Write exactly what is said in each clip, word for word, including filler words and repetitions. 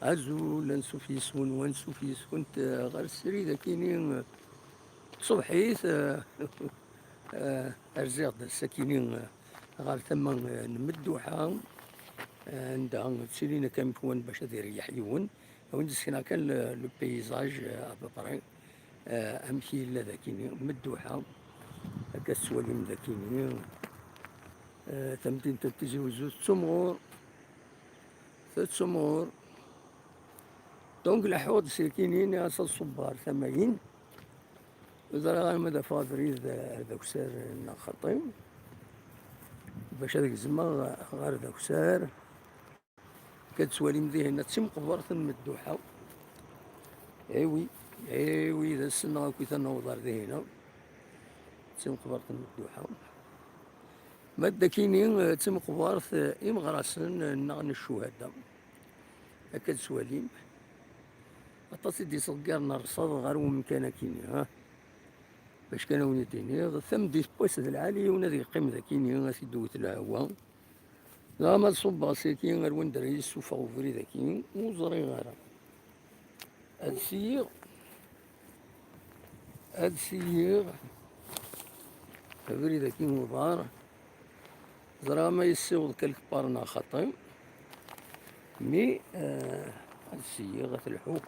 Azul, ansuf yes-wen, wansuf yes-went, eh, ɣer srid akini, eh, tṣebḥit, eh, eh, rziɣ-d ass-akini, eh, ɣer tama, eh, n Medduḥa, eh, anda ttilin akka amek wan bac ad ireyyeḥ yiwen. A wen-d-sekneɣ kan le, le paysage, eh, à peu près, eh, amek yella dakini, Medduḥa, akka tettwalim dakini, eh, tamdint n Tizi Wezzu tettumɣur, tettumɣur. Donc, leḥḥuɣ-d s yakini, nniɣ-as ad ṣubbeɣ ar tama-in. Ur ẓriɣ arma ad afeɣ abrid ar d akessar neɣ xaṭi. Bac ad gezmeɣ ɣer d akessar. Akka d-tettwalim dihin, d timeqbert n Medduḥa. Ewi, ewi, d ass-nneɣ akkit ad naweḍ ar dihin. D timeqbert n Medduḥa. Ma d akini, d timeqbert, eh, imeɣrasen, eh, nneɣ n ccuhada. Akka d-tettwalim. Aṭas i d-iṣeggaren rrṣaḍ ɣer wemkan akini, ha? Bac kan a wen-id-iniɣ, tameddit n wass d lɛali, yiwen ad yeqqim d akini, ad t-id-tewwet lehwa. Dɣa ma ad ṣubbeɣ saki ar wanda ara yi-ssufeɣ ubrid-agi, ur ẓriɣ ara. Ad siyyiɣ, ad siyyiɣ abrid-agi n uḍar. Ẓriɣ ma yessiweḍ quelque part neɣ xaṭi. Mi, eh, ad siyyiɣ, ad t-lḥuɣ.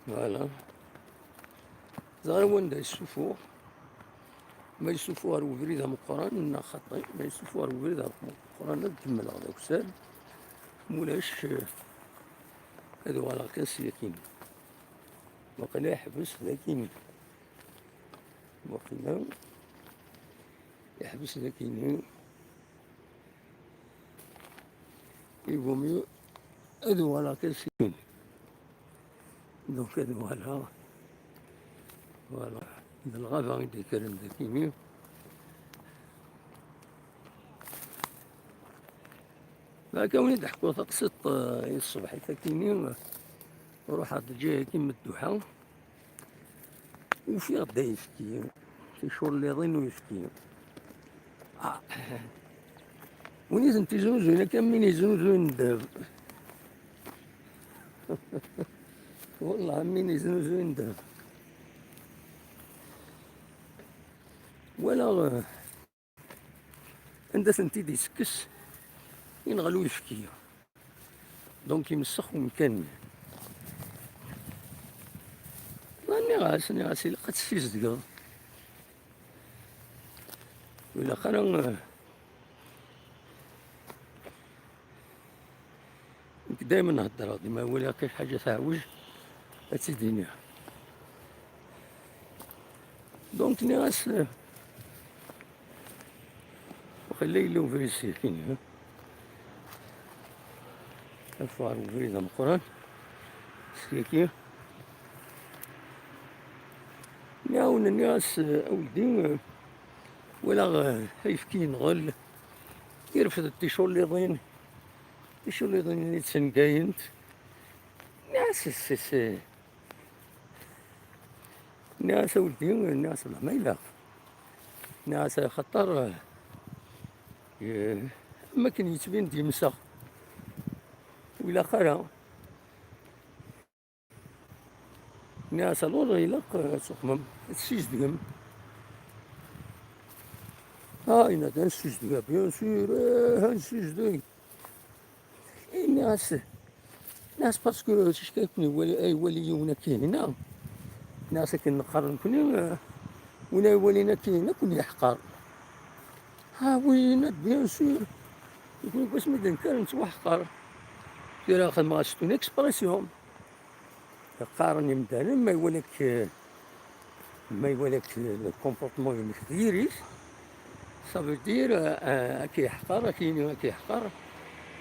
Voilà. Ẓriɣ wanda yessufuɣ. Ma yessufuɣ ar ubrid ameqqran, neɣ xaṭi. Ma yessufuɣ ar ubrid ameqqran, ad kemmleɣ d akessar. Mulac, eh, ad uɣaleɣ kan s yakini. Waqila yeḥbes d akini. Waqila yeḥbes d akini. Il vaut mieux ad uɣaleɣ kan s yakini. Donc, ad uɣaleɣ. Voilà. D lɣaba i d-yekkren d akini. Akka wen-id-ḥkuɣ taqsiṭ, eh, i tṣebḥit akini, eh, ruḥeɣ-d ǧǧiɣ-ak-in Medduḥa. Ufiɣ-d ayefki, ticulliḍin n uyefki. Ah. Win i tent-iznuzuyen akka am win iznuzuyen ddheb. Wellah, am win iznuzuyen ddheb. Walaɣ, eh, anda tent-id-itekkes, inɣel uyefki. Donc, imessex umkan-nni. Nniɣ-as, nniɣ-as, ilaq ad tessizedgeḍ. Ur ilaq ara, eh, Nekk daymen heddreɣ, dima waliɣ kan ḥaǧa teɛwej, ad tt-id-iniɣ. Donc, nniɣ-as, eh, waqila yella ubrid s yakini, eh? Ad ffeɣ ɣer ubrid ameqqran, s yaki. Nniɣ-awen, nniɣ-as, eh, a weldi, eh, walaɣ, eh, ayefki yenɣel, irfed-d ticulliḍin, ticulliḍin-nni ttengayent. Nniɣ-as, s, s, nniɣ-as a weldi, nniɣ-as, "Wellah ma ilaq." Nniɣ-as, "Axaṭer, eh, am akken yettbin-d yemsex, ur ilaq ara." Nniɣ-as, "Alors, ilaq, eh, ad tuqmem, ad tessizedgem." Ah, yenna-d, "Ad nessizedg, bien sûr, eh, ad nessizedg." Nniɣ-as, nniɣ-as, "Parce que ticki akken iwali, ay iwali yiwen akka hina." Nniɣ-as, "Akken neqqar nekni, eh, win ay iwalin akka hina, ad ken-yeḥqer." Ah oui, yenna-d, "Bien sûr. Nekni deg wasmi d-nekker nettwaḥqer." Tura xedmeɣ-as une expression. Qqaren yimdanen, ma iwala-k, ma iwala-k le comportement-inek diri-t, ça veut dire, euh, ad k-yeḥqer, ad k-yini ad k-yeḥqer.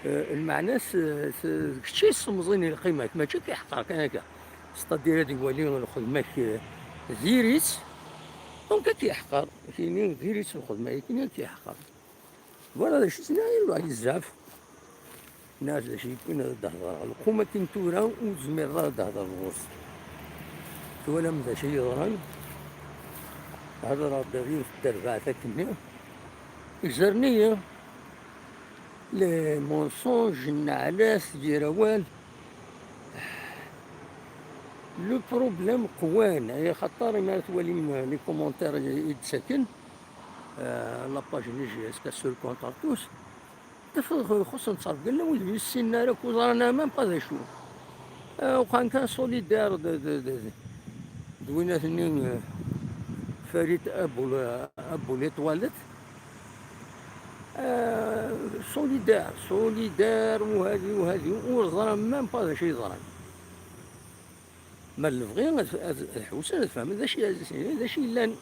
Euh, lmeɛna-s, euh, d kečč i yessemẓin i lqima-k, mačči ad k-yeḥqer kan akka. C'est-à-dire ad iwali lxedma-k, euh, diri-tt, donc ad k-yeḥqer. Ad k-yini diri-tt lxedma-ik, ad k-yeḥqer. Voilà d acu i s-nniɣ i lwaḥid zɛaf. Nniɣ-as d acu yewwin ad d-hedreɣ. Lqum akin tura ur tezmireḍ ara ad d-hedreḍ ɣur-s. Twalam d acu i yeḍran? Hedreɣ-d ɣer yiwet n terbaɛt akkenni. Gzaren-iyi. Les mensonges, nneɛlat, yir awal. Le problème qwan, ay xaṭer imi ara twalim les commentaires i d-ttaken, euh, la page-nni J S K Seul Contre Tous, tafeḍ xuṣṣen ttrebgalla wid ur yessinen ara, ur ẓran ara même pas d acu. Euh, uqan kan solidaire de, de, de, de, d winat-nni, euh, Farid Abou, Abou les toilettes. Euh, solidaire, solidaire, وهذه وهذه، ur ẓran même pas d acu yeḍran. Ma lebɣi ad, ad, ad ḥewsen, ad fehmen d acu, d acu yellan, d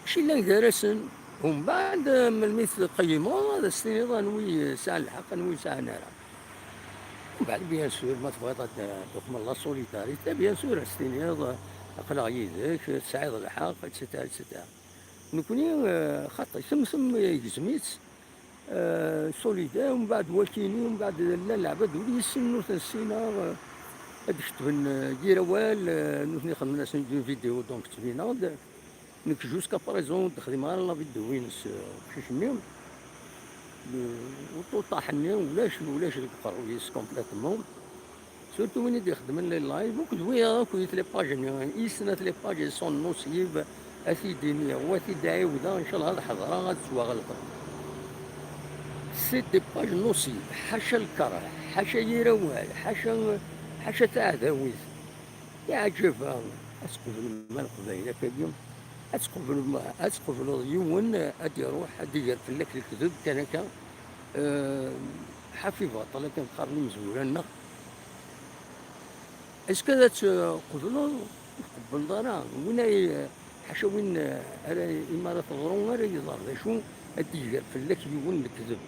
acu yellan gar-asen. Umbeɛd, melmi tqeyymeḍ, ad as-tiniḍ anwi yesɛan lḥeqq, anwi yesɛan ara. Umbeɛd, bien sûr, ma tebɣiḍ ad tuqmeḍ la solidarité, bien sûr, ad as-tiniḍ aql-aɣ yid-k, tesɛiḍ lḥeqq, et cetera, et cetera. Nekni, eh, xaṭi, temtem igzem-itt, eh, solidaire, umbeɛd wakini, umbeɛd llan leɛbad ur yessinen, ur ten-ssineɣ, eh, ad ketben, eh, yir awal, eh, nutni xedmen-asen une vidéo, donc ttbineɣ-d. Nekk jusqu'à présent ur d-xdimeɣ ara la vidéo-ines, eh, uqcic-nni. Eh, uṭuṭaḥ-nni ulac, ulac deg uqerruy-is complètement. Surtout win i d-ixeddmen les lives, akked wiyaḍ akk di les pages-nni, i snat les pages sont nocives, ad t-id-iniɣ, u ad t-id-ɛiwdeɣ, ncallah ad ḥeḍreɣ, ad ttwaɣelqen. C'est des pages nocives, ḥaca lkeṛh, ḥaca yir awal, ḥaca, ḥaca taɛdawit. Iɛǧeb, ad tqeblem a Leqbayel akkagi, ad tqeblem, ad tqebleḍ yiwen ad d-iruḥ, ad d-iger fell-ak lekdeb kan akka, eh, ḥafi baṭel akken qqaren imezwura-nneɣ. Est-ce que ad tqebleḍ? Ur tqebbleḍ ara. Win ay, ḥaca win, eh, ara, imi ara teḍru, ara iẓer d acu, ad d-iger fell-ak yiwen lekdeb.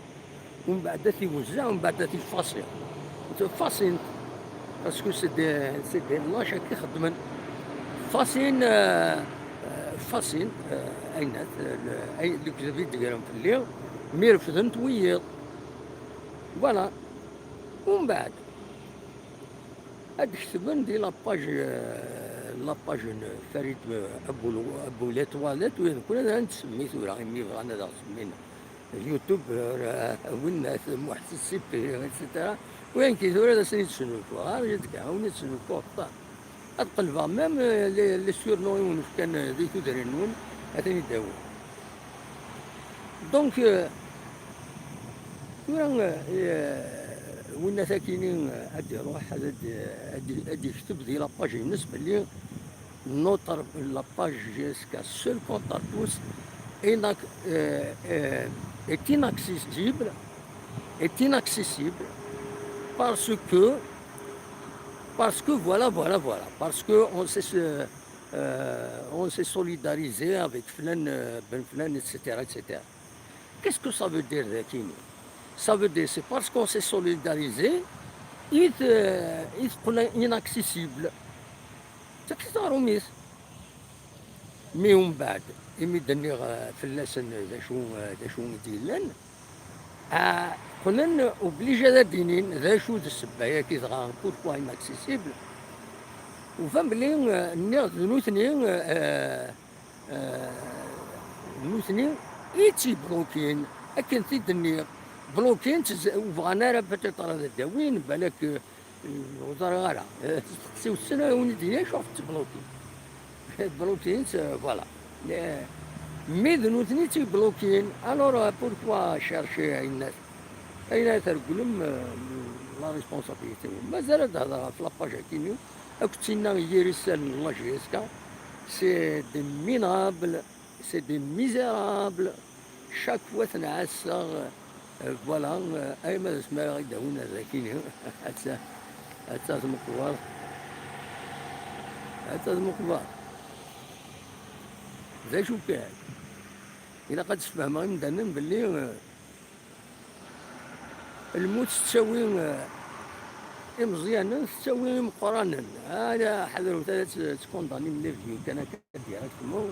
Umbeɛd ad t-iwezzeɛ, umbeɛd ad t-ifaṣi. Faṣin-t. Parce que c'est des, c'est des lâches akka i xeddmen. Faṣin, eh, eh, faṣin, eh, ayennat, eh, le-, ay-, lekdeb i d-gren fell-i, mi refden-t wiyiḍ. Voilà. Umbeɛd, ad ketben di la page, eh, la page n Farid, eh, Abou, Abou les toilettes, u d nekkni ara nsemmit tura, imi bɣan ad aɣ-semmin YouTube, eh, Winnat, Muḥ Sisipi, et cetera. Wayen ki tura ad asen-id-snulfuɣ, ah, yedka, ad awen-id-snulfuɣ, xaṭer ad qelbeɣ même, eh, les, les surnoms i wen-fkan, eh, di tudrin-nwen, ad ten-id-awiɣ. Donc, euh, tura, euh, winna takini, euh, ad d-iruḥ, ad, ad, ad d-, ad d-yekteb di la page-ines belli notre, la page J S K Seul Contre Tous est inac-, euh, euh, est inaccessible, est inaccessible parce que, parce que voilà, voilà, voilà, parce que on s'est, euh, euh, on s'est solidarisé avec Flan, euh, Ben Flan, et cetera, et cetera. Qu'est-ce que ça veut dire, dakini? Ça veut dire, c'est parce qu'on s'est solidarisé, i t-, euh, i teqqel inaccessible. D acu teɣrum-is? Mi umbeɛd, imi d-nniɣ, euh, fell-asen d acu, euh, d acu i d-yellan, ah, qqlen obligés ad d-inin d acu d ssebba-yagi dɣa, pourquoi inaccessible. Ufan belli, euh, nniɣ d nutni, euh, euh, nutni i tt-iblukin, akken t-id-nniɣ, blukin-tt, ur bɣan ara peut-être ad d-awin, balak, euh, ur ẓriɣ ara. Euh, steqsi wussan ad awen-id-yini acuɣef tt-blukin. Blukin-tt, euh, voilà. Euh, mais d nutni i tt-iblukin, alors, euh, pourquoi chercher ayennat? Ayen ara treglem, euh, la responsabilité. Mazal ad d-hedreɣ ɣef la page-agi-nni, akked tinna i yir isalen n la J S K, c'est des minables, c'est des misérables, chaque fois ten-ɛasseɣ, euh, voilà, euh, ayma d asmi ara ɣ-id-awin ar daki-nni, atta, atta tmeqbert, atta tmeqbert. D acu kan, ilaq ad sfehmeɣ imdanen belli, euh, lmut tettawi, eh, imeẓyanen, tettawi imeqqranen. Ala, ḥadret ara tt-, tkundani mliḥ, kan akka directement.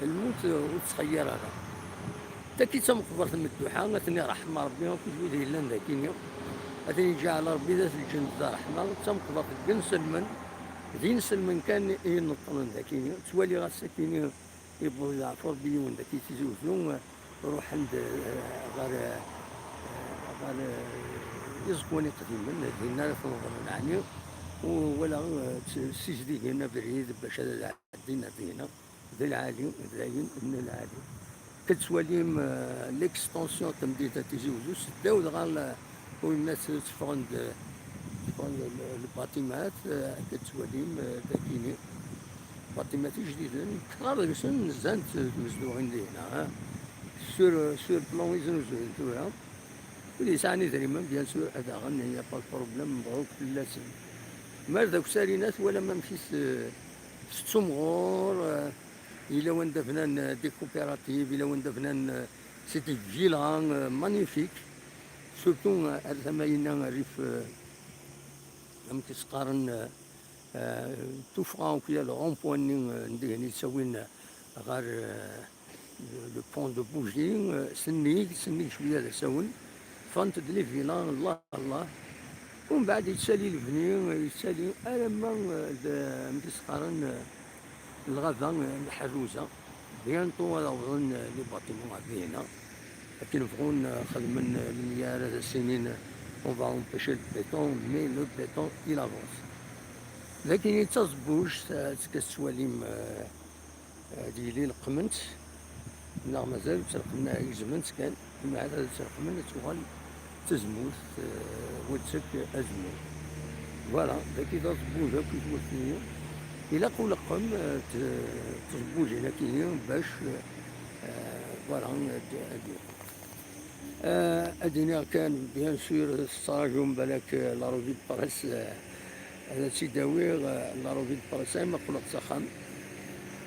Lmut, eh, ur tettxeyyir ara. Taki d tameqbert n dduḥ, ad ten-iṛḥem Ṛebbi, akked wid yellan daki-nni. Ad ten-iǧɛel Ṛebbi dat lǧennet d ṛṛeḥma. D tameqbert n yinselmen, d inselmen kan i ineṭṭlen daki-nni. Ttwaliɣ ass-akini, yewweḍ yeɛfu Ṛebbi yiwen daki Tizi Uzzu, ruḥen-d, eh, ɣer, eh, ɣer, eh, iẓekwan iqdimen, dinna ara ten-ḍren, ɛni, u walaɣ, eh, tt-, ssizdigen abrid bac ad ɛeddin ar dinna. D lɛali, d ayen n lɛali. Tettwalim, eh, l'extension n temdint n Tizi Uzzu, seddaw dɣa l-, uyennat tteffɣen-d, tteffɣen-d l-, lbaṭimat, eh, tettwalim, eh, dagini. Baṭimat ijdiden, kraḍ deg-sen nzant tmezduɣin dinna, eh. Sur, sur plan i znuzuyen tura. Wid yesɛan idrimen, bien sûr, ad aɣen, il n'y a pas de problème, mebruk fell-asen. Mer d akessar-inna twalam amek i s-, tettumɣur, eh, yella wanda bnan, eh, des coopératives, yella wanda bnan, eh, c'est des villas, eh, magnifiques, surtout, eh, ar tama-inna rrif, eh, amek i s-qqaren, eh, eh, tuffɣa akk ya le rond-point-nni, eh, n dihin yettawin, eh, ɣer, eh, le, le pont de Bougie, eh, sennig, sennig cwiya d asawen, ffɣent-d les villas, Allah, Allah. Umbeɛd yettali lebni, eh, yettali alamma, eh, d, amek i s-qqaren, eh, lɣaba, eh, n Ḥerruza. Bientôt ad awḍen, eh, les bâtiments ɣer dinna. Akken bɣun, eh, xedmen, eh, lemyar ad as-inin, eh, on va empêcher le béton, mais le béton, il avance. Lakin d taẓebbujt, eh, ad tettwalim, eh, ad yili leqqmen-tt, neɣ mazal ur tt-leqqmen ara, gezmen-tt kan, umbeɛd ad tt-leqqmen, ad tuɣal d tazemmurt, eh, wala d azemmur. Voilà, dagi d aẓebbuj akk i tmurt-nni. Ilaq uleqqem, eh, d, d tẓebbujin akk-nni bac, eh, voilà, ad, ad, eh, ad iniɣ kan, bien sûr, tettraǧum balak, eh, la revue de presse, eh, ad tt-id-awiɣ, eh, la revue de presse, arma qqleɣ s axxam.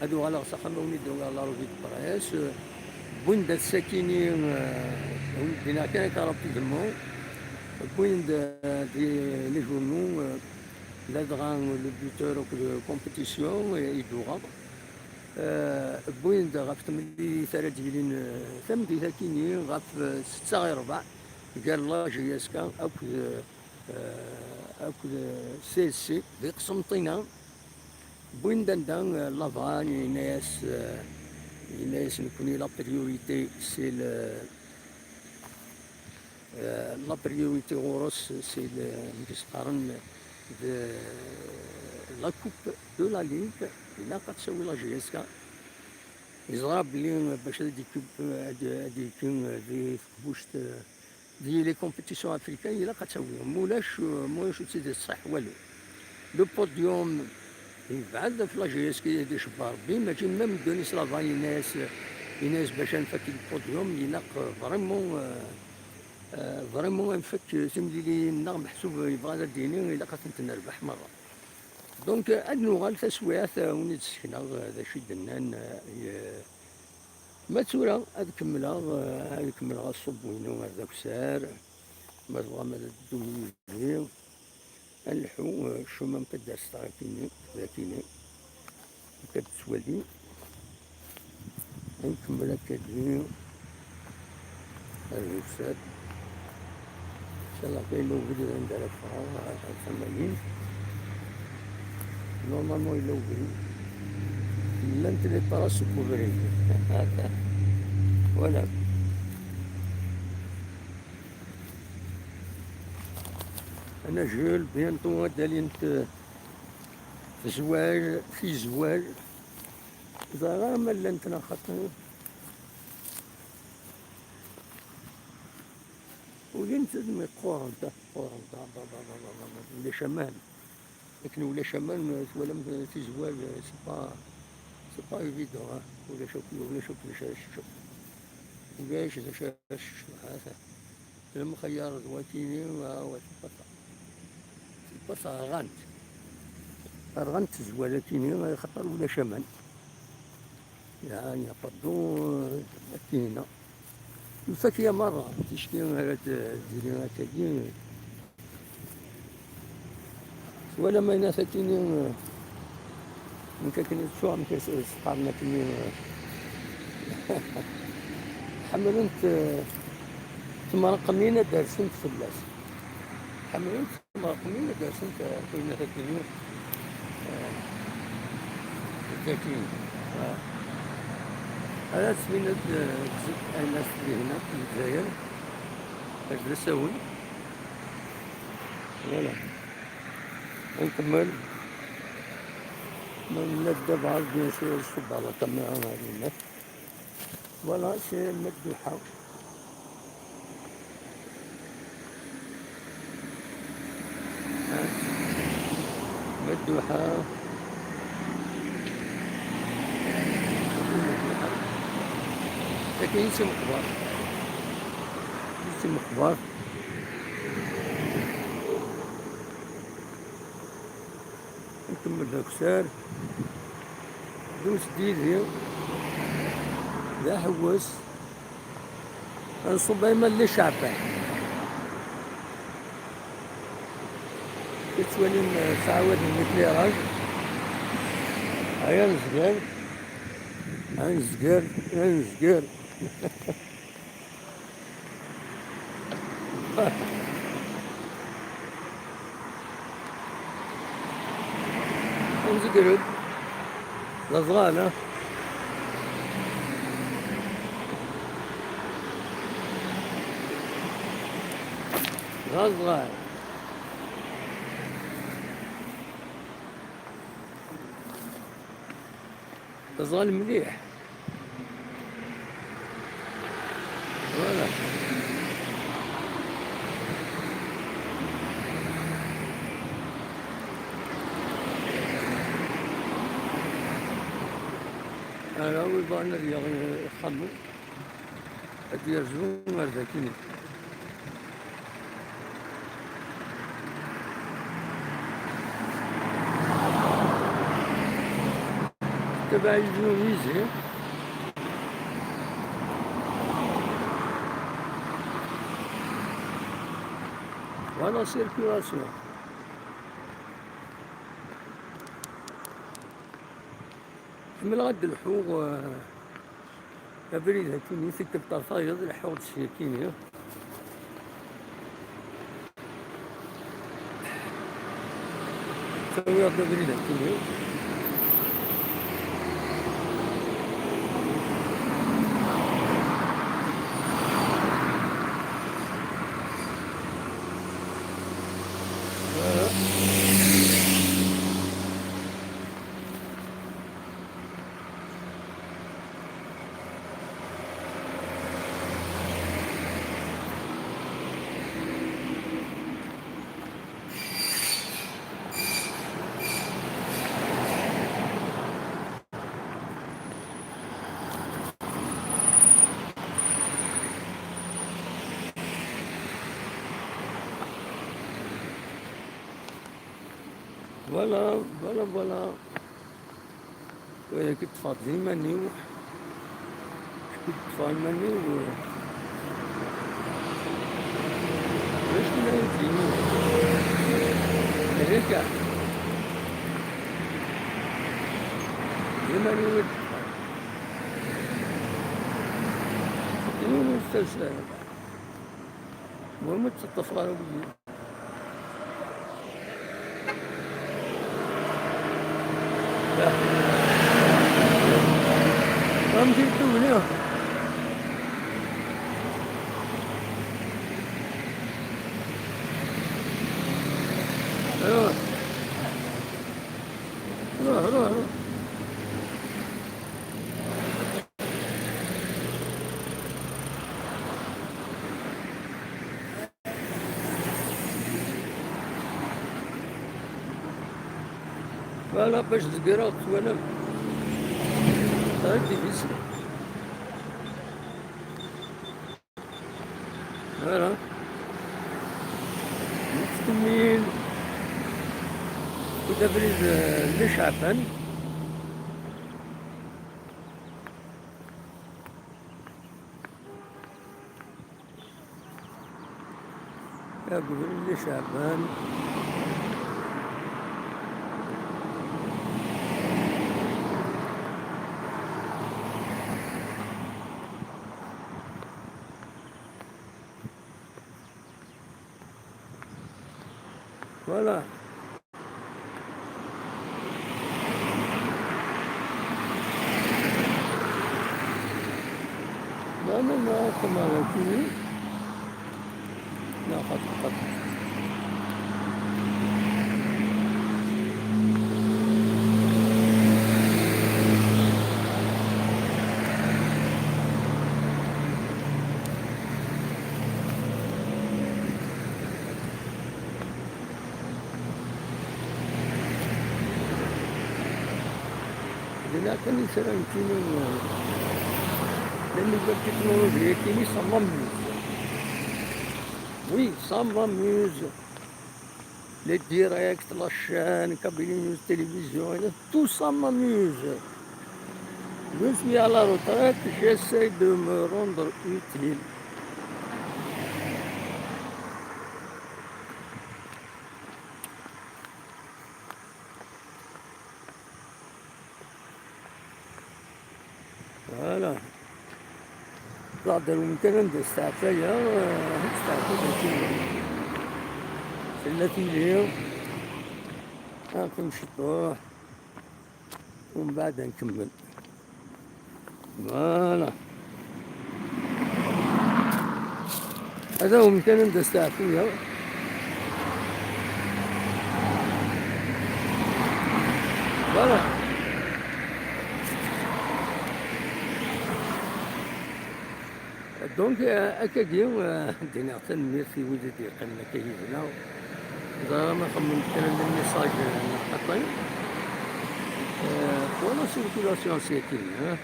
Ad uɣaleɣ s axxam, ad wen-id-awiɣ la revue de presse. Eh, wwin-d ass-akini, eh, ad wen-d-iniɣ kan akka rapidement. Wwin-d, eh, di les journaux, eh, ladɣa le buteur akked compétition, eh, i d-uɣeɣ. Eh, wwin-d ɣef temlilit ara d-yilin, eh, tameddit-akini ɣef, eh, setta i ṛebɛa gar la J S K akked, eh, akked, eh, C S C di Qsenṭina. Wwin-d anda, eh, Lavan yenna-yas, eh, yenna-yas nekkni la priorité c'est le, eh, la priorité ɣur-s c'est le, amek i s-qqaren, de la coupe de la ligue, ilaq ad tsawi la J S K. Yeẓra belli bac ad d-ikki, ad, ad d-ikki di tqbuct, eh, di les compétitions africaines, ilaq ad tawi. Mulac, mulac ur tt-id-iṣṣeḥ walu. Le podium, yebɛed ɣef la J S K, ad icebba Rebbi, mačči même Denis Lavan yenna-yas, yenna-yas bac ad nfak le podium, ilaq vraiment, euh, euh, vraiment ad nfak timliliyin-nneɣ, meḥsub yebɣa ad d-yini, ilaq ad tent-nerbeḥ merra. Donc, ad nuɣal taswiɛt, euh, ad wen-id-sekneɣ, euh, d acu i d-nnan, euh, Ma tura ad kemmleɣ, eh, ad kemmleɣ aṣubbu-inu ar d akessar, ma tebɣam ad d-teddum yid-i, ad nleḥḥu, eh, chemin pédestre akini, d akini. Akka d-tettwali. Ad nkemmel akkagi ar d akessar. Inchallah, yella ubrid anda ara ffɣeɣ, ar tama-yin. Normalement, yella ubrid. Llant les traces seg ubrid. Voilà. Anajel, bientôt ad d-alint, eh, tezwal, tizwal. Ẓriɣ ara ma llant neɣ xaṭi. Ulint mi qqurent, qqurent, ulac aman. Akken ulac aman, twalam tizwal, c'est pas, c'est pas évident, hein. Ulac akk, ulac akk d acu ara teččeḍ. Ulac d acu ara teččeḍ, ha-t-a. Lemxeyyer d wakini, ah, wa, c'est pas ça. C'est pas ça, rɣant. Rɣant tezwal akini, axaṭer ulac aman. Ya, il n'y a pas d'eau, euh, akkin-a. Lfakya merra, ticki ara d-, d-tili akkagi. Twala ma yenna takini, eh, nekk akken i ttuɣ, amek i s-, s-qqaren akkenni, eh, ḥemmlent, eh, temreqmin ad d-rsent fell-as. Ḥemmlent temreqmin ad d-rsent, eh, akken i nna takini, eh, dakin. Eh, ala teswin ad, eh, tzid ayen as-d-ihna, Lezzayer, ar d asawen. Voilà. Ad nkemmel. Ma nella d'abord, bien sûr, je suis dans la caméra, ma yella. Voilà, c'est Medduḥa. Medduḥa. Medduḥa. Akken i tt-meqber. I tt-meqber. Nkemmel d akessar. Ddu s didi. D aḥewwes. Anṣub ayma d Liceɛban. Yettwalim, eh, ttɛawaden l'éclairage. Ay anezger. Anezger. Anezger. Anezger-d. D aẓɣal, ha? D aẓɣal. D aẓɣal mliḥ. Voilà. Ara wi bɣan ad yaɣ ixxamen, ad d-yerzu ar dakini. Tabaɛit n Unizi. Voilà, circulation. Ḥemmleɣ ad d-lḥuɣ, eh, abrid akkin, tikkelt ar tayeḍ, leḥḥuɣ-d sya akkin. Ttawiɣ-d abrid akkin. Voilà, voilà, voilà. Wagi ṭṭfeɣ-d iman-iw. Ṭṭfeɣ iman-iw. D acu la yi-d-yini? Rika. Iman-iw i d-ṭṭfeɣ. Yiwen ur ttals ara. المهم ur tt-ṭṭfeɣ ara wigi. Amek i d-tugni? Ruḥ. Ruḥ, ruḥ, ruḥ. Voilà, bac zegreɣ, twalam. Très difficile. Voilà. Nettkemmil. Kud abrid, eh, n Liceɛban. Agdud n Liceɛban. Voilà. Voilà, là, comment on continue. Non, pas trop, pas trop. Là, kan i sera nekkini, la nouvelle technologie, nekkini, ça m'amuse. Oui, ça m'amuse. Les directs, la chaîne, Kabylie News Télévision, et tout ça m'amuse. Je suis à la retraite, j'essaie de me rendre utile. Voilà. Ẓer-d ar umkan anda steɛfaya, eh, steɛfaya mačči tella tili. Ad nqim ciṭuḥ, umbeɛd ad nkemmel. Voilà. Hada umkan anda steɛfuya. Voilà. Donc, euh, akkagi, euh, d-iniɣ tanemmirt i wid i d-yeqqimen akka yid-neɣ. Ẓriɣ ma xemmem kra n lmessage n lxaṭi. Euh, pour la circulation, c'est fini, hein.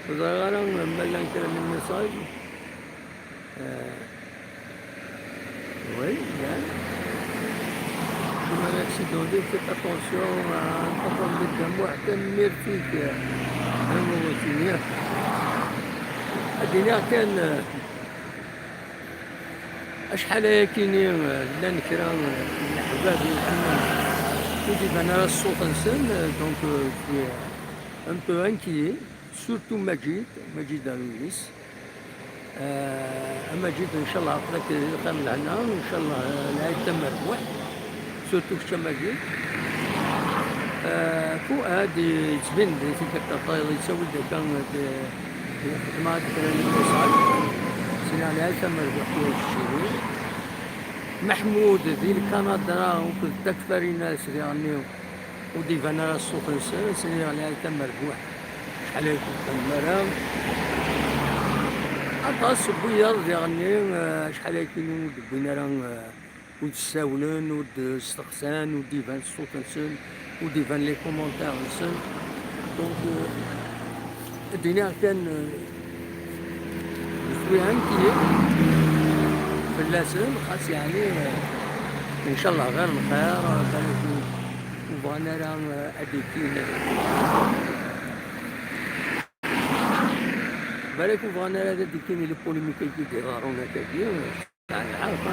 Ẓriɣ ara ma llan kra n lmessage. Euh, oui, bien. Comme un accident, faites attention à un patron de Damour, tanemmirt-ik, euh, vraiment, c'est bien. Ad d-iniɣ kan, euh, acḥal ayakini, euh, llan kra, euh, n leḥbab i lḥennan, ur d-iban ara ṣṣut-nsen, euh, donc, euh, je suis un peu inquiet, surtout Majid, Majid Aloyes. Euh, a Majid, ncallah, aql-ak di lxir n lehna, ncallah, euh, lɛid tamerbuḥ, surtout kečč a Majid. Euh, Fuad, yettbin-d di tikkelt tayeḍ, yettawi-d akka, euh, d-, d-, xedmeɣ-d kra n lmessage. Sliɣ lɛid tamerbuḥt i keččini. Meḥmud, di lkanadra, akked Takfarinas, diɣenni, ur d-iban ara ṣṣut-nsen, sliɣ lɛid tamerbuḥt. Acḥal ay ken-txemmem ara. Aṭas n wiyaḍ diɣenni, eh, acḥal ay kin ur d-wwin ara, eh, ur d-ssawlen, ur d-steqsan, ur d-iban ṣṣut-nsen, ur d-iban les commentaires-nsen. Donc, eh, ad d-iniɣ kan, eh, je suis inquiet fell-asen, xas yeɛni, eh, ncallah ɣir lxir, eh, balak ur, ur bɣan ara, eh, ad d-ikkin. Balak ur bɣan ara ad d-ikkini les polémiques i d-iḍerrun akkagi. Ɛarf,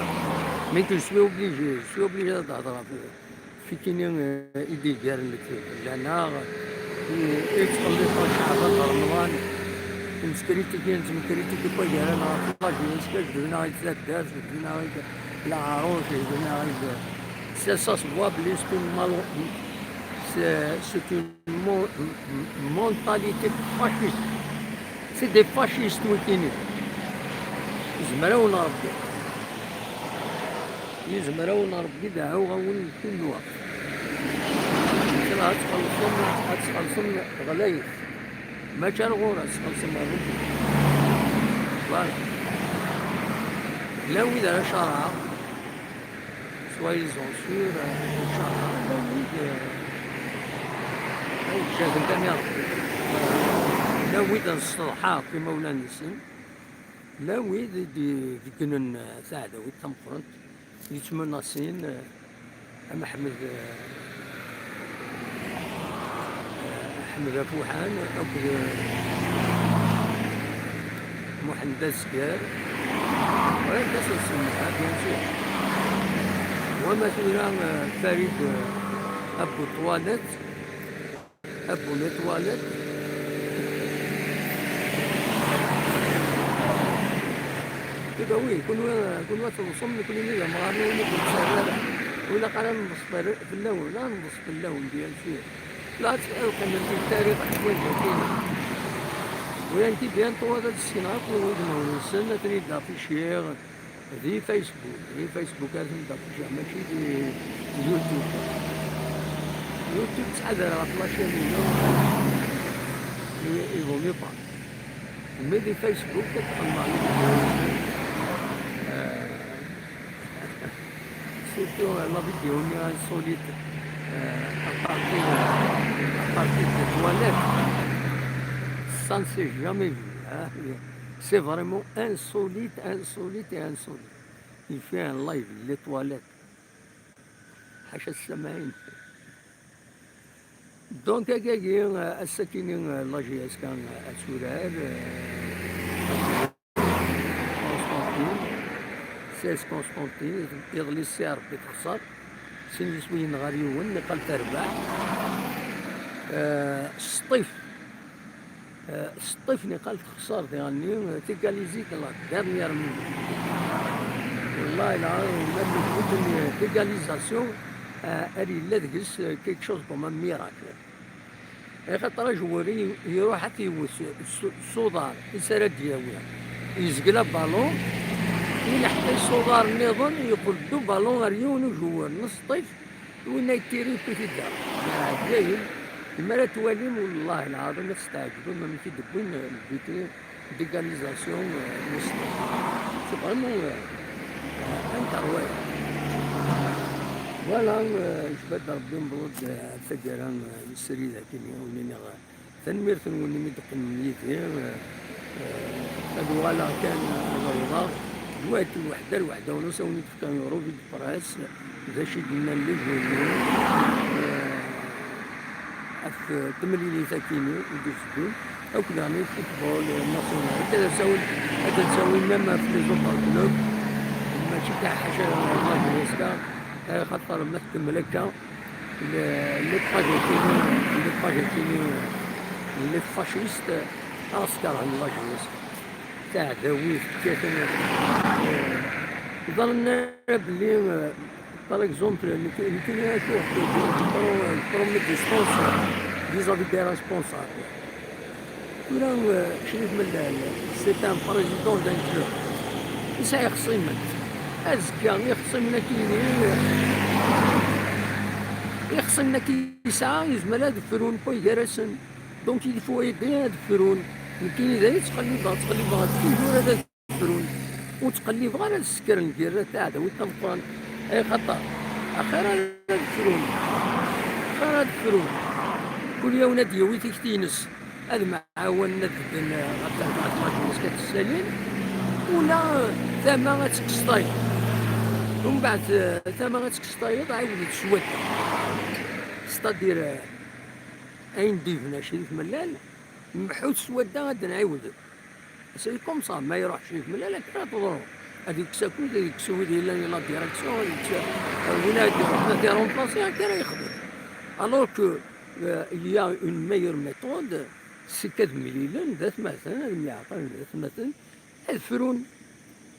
mais je suis obligé, je suis obligé ad d-hedreɣ ɣef, ɣef ikkini, eh, i d-iggaren deg fell-aneɣ, i, i yettxelliṭ Caɛban d Remḍan, nettkritiki, nettkritiki akk gar-aneɣ ɣef la jeunesse, jebden-aɣ-id taddart, jebden-aɣ-id leɛruc, jebden-aɣ-id, ça, ça se voit, belli c'est une mal-, c'est, c'est une Mo-, m-, m-, mentalité fasciste. C'est des fascistes, wikini. Yezmer-awen Rebbi. Yezmer-awen Rebbi, dɛuɣ-awen kullu waqt. Ad txellṣem, ad txellṣem ɣlayet. Mačči ar ɣur-s, ad txellṣem ar Rebbi. Voilà. Llan wid ara carɛeɣ. Soyez-en sûrs, euh, ncallah, llan wid, euh, ay ǧǧaten tamyaḍt, llan wid ad sseḍḥaɣ imawlan-nsen, llan wid i d-ibeggnen, euh, taɛdawit tameqqrant, yettmunasin, euh, am Ḥmed, euh, Ḥmed Afuḥan akked Muḥend Azgar. Bɣiɣ ad as-nsemmeḥ, bien sûr. Wama tura, euh, Farid, euh, Abu Ṭwalat, Abu Ṭwalat. Tura, oui, kunwi, kunwi ad teḍsem, nekkni d amɣar, ur nettserri ara. Ur ilaq ara ad neḍs fell-awen, ad neḍs fell-awen, bien sûr. La tettqelqim di tarix n tmurt-agi. Wayagi bientôt ad ssken akk wudmawen-nsen, ad ten-id-afficiɣ di Facebook. Di Facebook ara ten-id-afficiɣ, mačči di YouTube. YouTube ttḥadar ɣef la chaîne-inu. Il, il vaut mieux pas. Mais di Facebook ad txedmeḍ les vidéos. Euh, surtout la vidéo-nni insolite. euh, à partir, à partir des toilettes, ça ne s'est jamais vu, hein. C'est vraiment insolite, insolite et insolite. Il fait un live, les toilettes. حاشا السامعين. Donc, agagi, euh, ass-akini, euh, la J S K, euh, ad turar, euh, Constantine, seize Constantine, iḍelli Si Ṛebbi texṣer, sin yiswiyen ɣer yiwen, niqal terbeḥ. Euh, Sṭif, euh, Sṭif niqal texṣer diɣenni, euh, tégalisé de la dernière minute. Wallahi lɛaḍim, même le but n tégalisation, euh, ad yella deg-s, euh, quelque chose comme un miracle. Axaṭer ajewwur i-, iruḥ ad t-iwet s, s, s uḍar, is ara d-yawi. Yezgel abalun, ileḥq-as s uḍar nniḍen, yeqqel-d ubalun ɣer yiwen ujewwur n Sṭif, winna yettiri yewwi-t-id. Ɛǧayeb, mi ara twalim, wallahi lɛaḍim ad testeɛǧbem amek i d-wwin lbiti. D'égalisation, euh, n Sṭif. C'est vraiment, euh, euh, incroyable. Voilà, euh, yecba-d Ṛebbi, newweḍ-d, euh, ar taggara, euh, n srid akkin, ur nniɣ, euh, tanemmirt-nwen imi d-teqqimem yid-i, euh, euh, ad uɣaleɣ kan, euh, ad awḍeɣ. Dwat lweḥda, lweḥda, ur s-awen-d-fkan revue de presse, d acu i d-nnan les journaux, euh, ɣef temlilit akkin i d-iteddun, akk daɣen i football national. Akka d asawen, ad d-tawi même ɣef les autres clubs, mačči kan ḥaca la J S K, axaṭer ma tkemmel akka, le-, les pages akkin, les pages akkin, les fascistes, ad s-kerhen la J S K. Taɛdawit kkaten, eh, ẓran ara belli, eh, par exemple, nekk, nekkini ad tuɣ je prends, je prends mes distances vis-à-vis des responsables. Tura, eh, Crif Mellal, c'est un président d'un club. Yesɛa ixṣimen. Azekka, ixṣimen akkin, eh, ixṣimen akkin yesɛa, yezmer ad frun wway gar-asen. Donc, il faut aider ad frun. Nekkini d ayen ttqellibeɣ, ttqellibeɣ ɣef toujours ad frun. Ur ttqellibeɣ ara ad sekren lgirra taɛdawit tameqqrant. Ay xaṭer, axir ara frun. Axir ad frun. Kul yiwen ad d-yawi tikti-ines. Ad mɛawanen ad bedden ɣef terbaɛt n wajen-is kat ssalin. Ula tama ad tekkes tayeḍ. Umbeɛd, eh, tama ad tekkes tayeḍ, ɛiwed-d swadda. C'est-à-dire, eh, ayen d-ibna Crif Mellal, mḥut swadda ad d-nɛiwed. C'est comme ça, ma iruḥ Crif Mellal, akka ara teḍru. Ad ikkes akud, ad ikkes wid yellan di la direction, ad ikkes, euh, win ara d-iruḥen ad t-iremplasi, akka ara yexdem. Alors que, euh, il y a une meilleure méthode, c'est qu'ad mlilen d atmaten, ad myeɛqalen d atmaten, ad frun.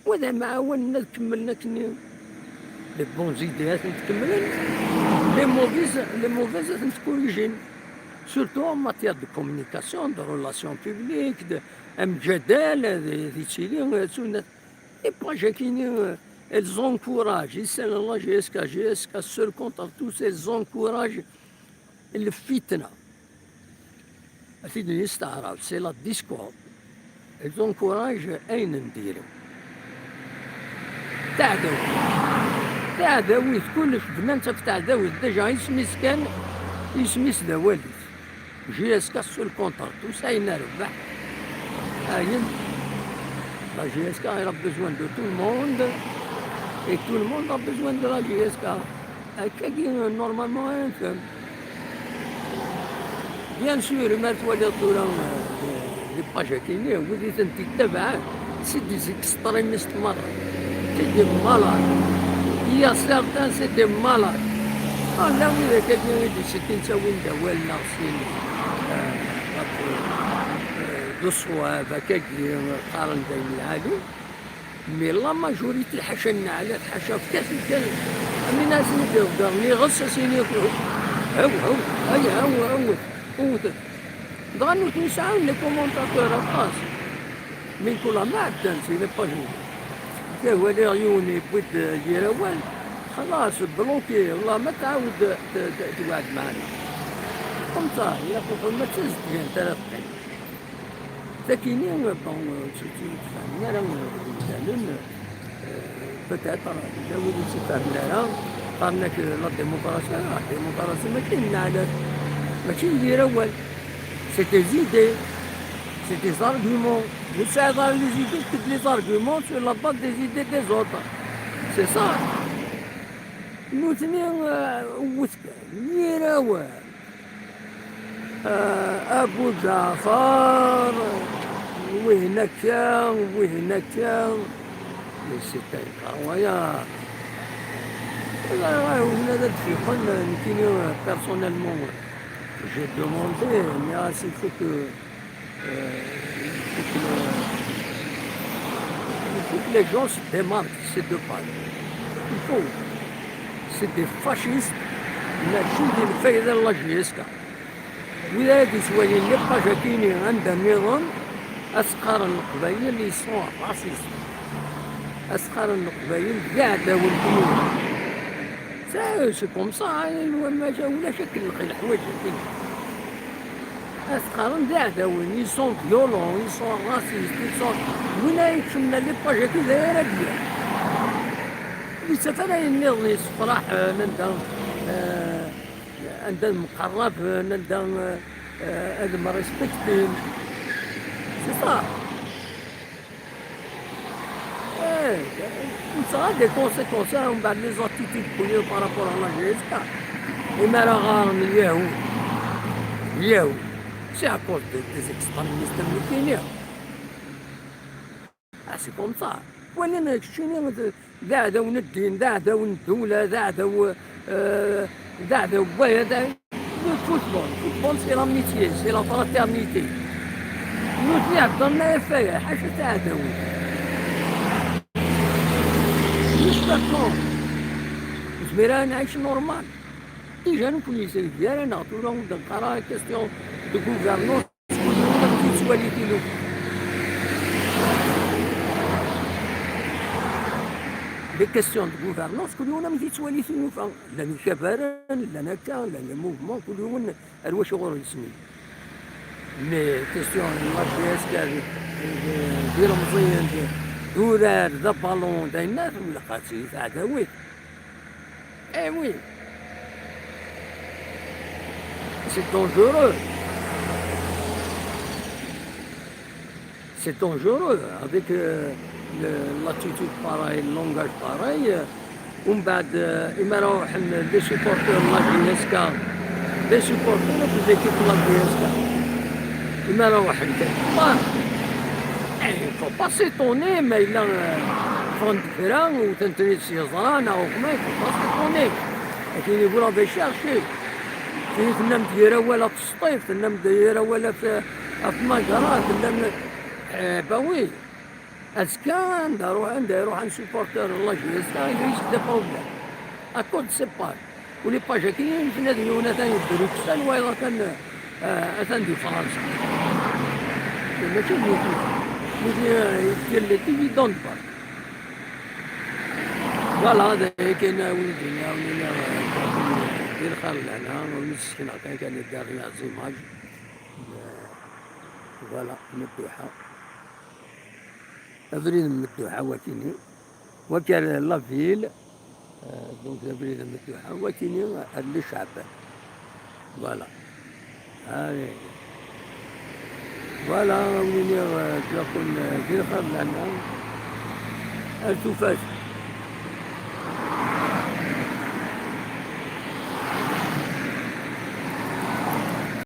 Wa d amɛawan ad kemmlen akkenni. Les bonnes idées ad tent-kemmlen, les mauvaises, les mauvaises ad tent-corrigen. Surtout en matière de communication, de relations publiques, de, amjadal, d, d ittili, d sunat. Et puis, akkenni, elles encouragent, issen la J S K, J S K seul contre tous, elles encouragent lfitna. Ad t-id-nini s taɛrabt, c'est la discorde. Elles encouragent ayen n diri. Taɛdawit. Taɛdawit, kullec bnan-tt ɣef taɛdawit. Déjà, isem-is kan, isem-is d awal-is. J S K seul contre tous, ayen nerbeḥ. Ayen. La J S K, elle a besoin de tout le monde. Et tout le monde a besoin de la J S K. Akkagi, normalement, ara nefhem. Bien sûr, ma twaliḍ tura, euh, les pages-agi-nni, wid i tent-ittabaɛen, c'est des extrémistes merra. C'est des malades. Il y a certains, c'est des malades. Ah, la wid akkagi i d-isettin ttawin-d awal neɣ sin, euh, ɣef, euh, de ṣṣwab, akkagi, qqaren-d ayen lɛali. Mais la majorité, ḥaca nneɛlat, ḥaca fkat-d kan, amin ad ten-id-iḍegger, iɣes ad s-yini, haw, haw, ay, haw, haw, wwtet. Dɣa nutni sɛan les commentateurs aṭas. Min kul ma ɛeddan si les pages-nni. Waliɣ yiwen yewwi-d yir awal, xalaṣ, bloqué, والله ma tɛawed t-, t-, tewɛed maɛna. Comme ça, ilaq uqbel ma d tazedgant ara teqqim. Takini, bon, ur tt-, ur tt-, ur tt-fehhmen ara, euh, imdanen, euh, peut-être, yella wid ur tt-ifehmen ara, Qqaren-ak la démocratie, la démocratie mačči n leɛlaf, mačči n yir awal. C'est des idées, c'est des arguments. Mi tesɛiḍ ara les idées, kked les arguments sur la base des idées des autres. C'est ça. Nutni, euh, wwet kan, n yir awal. Ah, Abu Ǧaɛfar, wihin akka, wihin akka. Mais c'est incroyable. Wala, wala, wala, ad d-fiqen, nekkini, personnellement, j'ai demandé, mais ah, il faut que, euh, il faut que le, il faut que les gens se démarquent, c'est de pas. Il faut. C'est des fascistes, mačči d lfayda n la J S K. Wid ara d-ittwalin les pages-agi-ni anda nniḍen, ad s-qqaren Leqbayel ils sont racistes. Ad s-qqaren Leqbayel d iɛdawen n tmurt. C'est, c'est comme ça, hein, maca ulac akken leḥwayeǧ-agi. Ad s-qqaren d iɛdawen, ils sont violents, ils sont racistes, ils sont, win ara yeččen les pages-agi d ara d-yerr. Ur yettaf ara ayen nniḍen yessefraḥen anda, eh, anda mqerraben, anda, eh, ad mrespektin. C'est ça. Eh, ça a des conséquences, hein, umbeɛd les attitudes n wid par rapport à la J S K. Imi ara ɣaren Lyahud, Lyahud, c'est à cause de, des extrémistes n Lkenya. Ah, c'est comme ça. Walin keččini d, d aɛdaw n ddin, d aɛdaw n ddula, d aɛdaw, eh, d aɛdaw n waya, d aɛdaw. Le football, football c'est l'amitié, c'est la fraternité. Nutni heddren-aɣ ɣef waya, ḥaca taɛdawit. Jusqu'à quand? Nezmer ad nɛic normal? Déjà nekkni seg gar-aneɣ tura ur d-neqqar ara question de gouvernance. Kul yiwen amek yettwali tilufa. Les questions de gouvernance, kul yiwen amek yettwali tilufa. Llan ikabaren, llan akka, llan les mouvements, kul yiwen ar wacu ɣur yesmi. Mais question n la J S K d, d, d ilemẓiyen, d, d urar, d abalun, d ayen-nniḍen, ilaq ad tili teɛdawit. Eh oui. C'est dangereux. C'est dangereux avec, euh, le, l'attitude pareille, le langage pareil. Euh, umbeɛd, euh, imi ara ruḥen les supporters n la J S K, les supporters akked l'équipe n la J S K. Imi ara ruḥen kan. Bah, eh, il faut pas s'étonner, ma yella, euh, ffɣen-d kra, wten-ten-id s yeẓra, neɣ uxma, il faut pas s'étonner. Akken i vous l'avez cherché. Tini tennam-d yir awal ɣef Sṭif, tennam-d yir awal ɣef, ɣef Magara, tennam, eh, ben oui. Azekka, anda ruḥ, anda iruḥ un supporter n la J S K, il risque des problèmes. À cause de ces pages. U les pages-agi, nutni ad yiwen atan di Bruxelles, wayeḍ atan, eh, atan di Fransa. Mačči d nutni. Nutni, eh, yefka l'équipe, ils donnent pas. Voilà, d aya kan, a win d-nniɣ, a win nniɣ, eh, di lxir lehna, a win d-sekneɣ kan, kan les dernières images. Eh, voilà, Medduḥa. Abrid n Medduḥa wakini. Wakal la ville, euh, donc abrid n Medduḥa, wakini ar Lecɛab. Voilà. Allez. Voilà, wini, euh, tlaqun, euh, di lxir lana. Ar tufat.